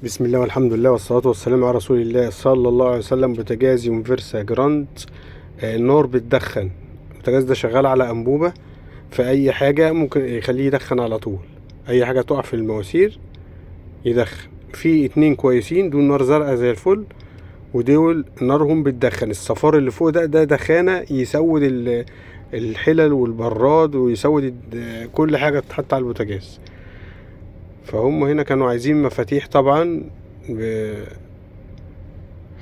بسم الله والحمد لله والصلاة والسلام على رسول الله صلى الله عليه وسلم. بوتاجاز يونيفرسال جراند، النار بتدخن. البوتاجاز ده شغال على أنبوبة، فأي حاجة ممكن يخليه يدخن على طول، أي حاجة تقع في المواسير يدخن. في اتنين كويسين دول نار زرقاء زي الفل، ودول نارهم بتدخن. الصفار اللي فوق ده دخانة يسود الحلل والبراد، ويسود كل حاجة تتحط على البوتاجاز. فهم هنا كانوا عايزين مفاتيح طبعا.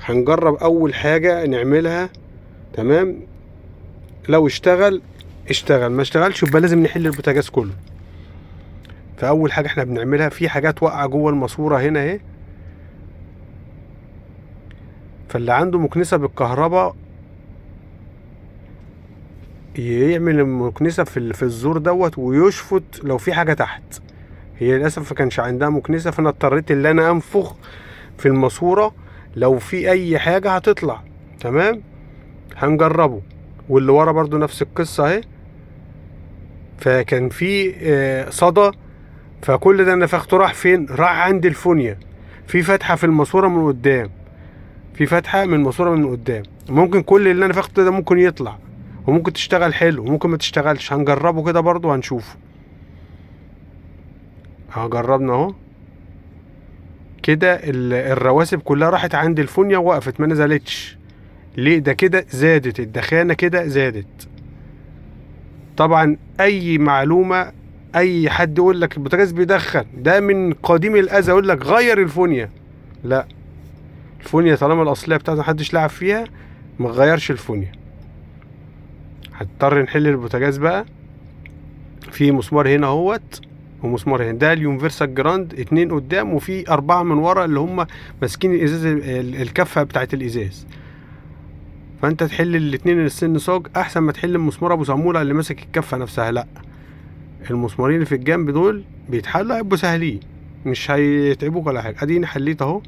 هنجرب اول حاجة نعملها، تمام. لو اشتغل اشتغل، ما اشتغلش يبقى لازم نحل البوتاجاز كله. فاول حاجة احنا بنعملها، في حاجات واقعة جوه الماسورة هنا اهي، فاللي عنده مكنسة بالكهرباء يعمل المكنسة في الزور دوت ويشفط لو في حاجة تحت. هي للأسف ما كانش عندها مكنسة، فأنا اضطريت إن أنا أنفخ في الماسورة لو في أي حاجة هتطلع، تمام. هنجربه. واللي ورا برضو نفس القصة أهي، فكان في صدى، فكل ده نفخته راح فين؟ راح عند الفونيا. في فتحة في الماسورة من قدام، في فتحة من الماسورة من قدام، ممكن كل اللي أنا نفخته ده ممكن يطلع، وممكن تشتغل حلو وممكن ما تشتغلش. هنجربه كده برضو وهنشوفه. اهو جربنا اهو كده، الرواسب كلها راحت عند الفونيا ووقفت، ما نزلتش. ليه؟ ده كده زادت الدخانة، كده زادت. طبعا اي معلومة اي حد يقول لك البوتاجاز بيدخن، ده من قديم الاذى، يقول لك غير الفونيا. لا، الفونيا طالما الاصلية بتاعتها محدش لعب فيها، ما تغيرش الفونيا. هنضطر نحل البوتاجاز بقى. في مسمار هنا اهوت ومسمار هنا، ده اليونيفرسال جراند، 2 قدام وفي 4 من ورا اللي هم ماسكين الازاز، الكفة بتاعت الازاز. فانت تحل الاتنين السن صاج احسن ما تحل المسمار ابو صاموله اللي ماسك الكفة نفسها. لا، المسمارين اللي في الجنب دول بيتحلوا، هيبقوا سهلين، مش هيتعبوك ولا حاجة. اديني حليت اهو،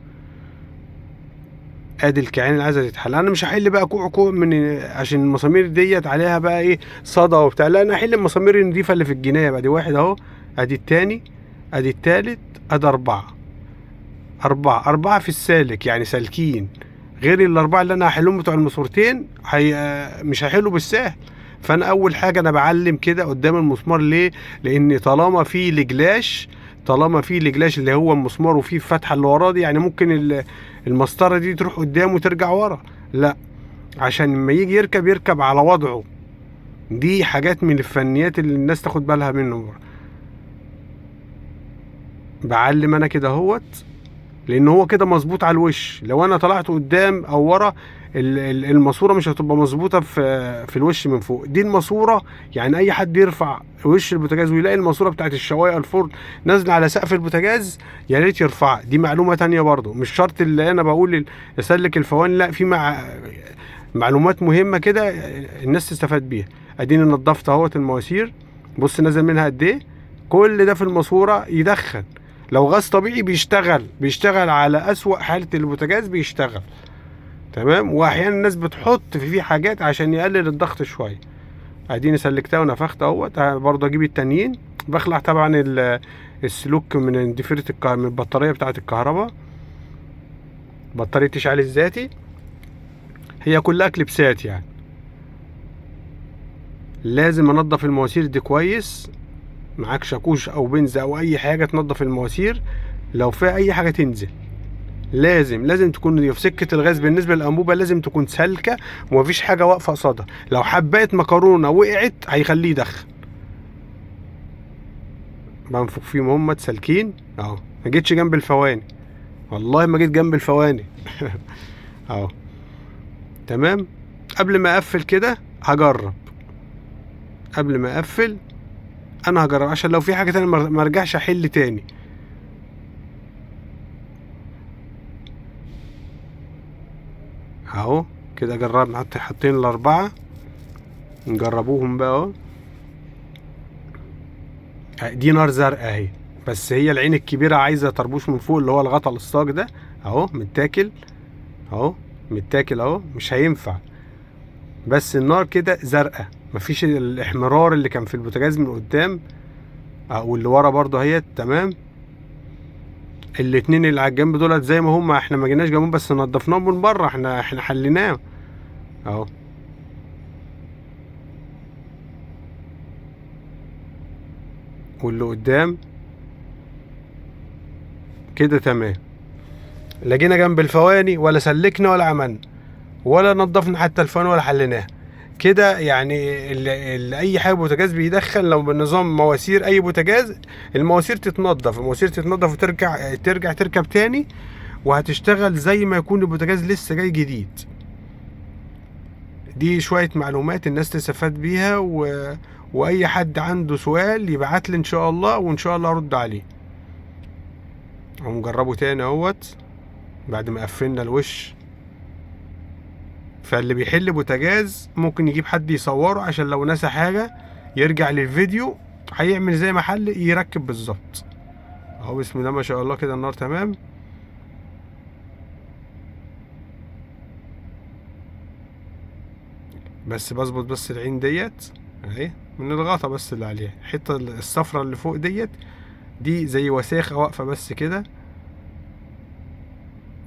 ادي الكيعان اللي عايزه تتحل. انا مش هحل بقى كوع كوع من عشان المسامير ديت عليها بقى ايه صدى وبتاع، لا انا هحل المسامير النضيفه اللي في الجناية. ادي واحد اهو، ادي التاني، ادي التالت، ادي 4 في السالك، يعني سالكين، غير ال4 اللي انا هحلهم بتوع الماسورتين مش هحلوا بالسهل. فانا اول حاجة انا بعلم كده قدام المسمار. ليه؟ لان طالما في لجلاش، طالما في لجلاش اللي هو المسمار وفيه فتحه اللي وراه دي، يعني ممكن المسطره دي تروح قدام وترجع ورا. لا، عشان لما يجي يركب يركب على وضعه. دي حاجات من الفنيات اللي الناس تاخد بالها منه. بعلم انا كده اهوت، لان هو كده مظبوط على الوش. لو انا طلعت قدام او ورا الماسورة مش هتبقى مظبوطة في الوش من فوق. دي الماسورة، يعني اي حد يرفع وش البوتاجاز ويلاقي الماسورة بتاعت الشوايه الفرن نازله على سقف البوتاجاز، يا ريت يرفعها. دي معلومة تانية برضو، مش شرط اللي انا بقول اسلك الفوان، لا، في معلومات مهمة كده الناس تستفاد بيها. اديني نضفت اهوت المواسير، بص نزل منها قد ايه، كل ده في الماسورة يدخن. لو غاز طبيعي بيشتغل على أسوأ حالة البوتاجاز بيشتغل، تمام. واحيانا الناس بتحط فيه حاجات عشان يقلل الضغط شوية. اديني سلكتها ونفخت اهوت. برضه اجيب التانيين، بخلع طبعا السلوك من ضفيرة من البطارية بتاعة الكهرباء، بطارية اشعال الذاتي، هي كلها كليبسات يعني. لازم انضف المواسير دي كويس، معاك شاكوش او بنزة او اي حاجة تنظف المواسير، لو فيها اي حاجة تنزل. لازم تكون نضيفة. في سكة الغاز بالنسبة للانبوبه لازم تكون سالكة ومفيش حاجة واقفة قصادها. لو حبايه مكرونه وقعت هيخليه يدخن. بنفخ فيهم هم سالكين اهو، ما جيتش جنب الفواني، والله ما جيت جنب الفواني اهو، تمام. قبل ما اقفل كده هجرب، قبل ما اقفل انا هجرب عشان لو في حاجة تانية ما ارجعش احل تاني. اهو كده جربنا، حاطين ال4، نجربوهم بقى اهو. دي نار زرقاء اهي، بس هي العين الكبيرة عايزه طربوش من فوق اللي هو الغطا الصاج ده اهو، متاكل اهو، متاكل اهو، مش هينفع. بس النار كده زرقاء، مفيش الاحمرار اللي كان في البوتاجاز من قدام، واللي ورا برضه اهي، تمام. الاتنين اللي على الجنب دولت زي ما هم، احنا ما جيناش جنبهم بس نضفناهم من بره، احنا حليناه اهو. واللي قدام كده تمام. لا جينا جنب الفواني ولا سلكنا ولا عملنا ولا نضفنا حتى الفواني ولا حليناها كده. يعني اللي اي حاجة بوتاجاز بيدخل لو بالنظام مواسير اي بوتاجاز، المواسير تتنضف، المواسير تتنضف وترجع تركب تاني، وهتشتغل زي ما يكون البوتاجاز لسه جاي جديد. دي شوية معلومات الناس تستفاد بيها، واي حد عنده سؤال يبعت لي ان شاء الله، وان شاء الله ارد عليه. هنجربه تاني اهوت بعد ما قفلنا الوش. فاللي بيحل بوتاجاز ممكن يجيب حد يصوره عشان لو نسى حاجة يرجع للفيديو، هيعمل زي ما حل يركب بالظبط اهو. بسم الله ما شاء الله كده النار تمام. بس بظبط بس العين ديت اهي من الغطا بس اللي عليها، الحتة الصفرة اللي فوق ديت دي زي وساخة واقفة بس كده.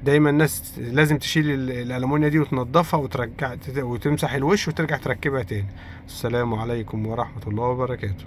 دايما الناس لازم تشيل الألمونيا دي وتنضفها وترجع وتمسح الوش وترجع تركبها تاني. السلام عليكم ورحمة الله وبركاته.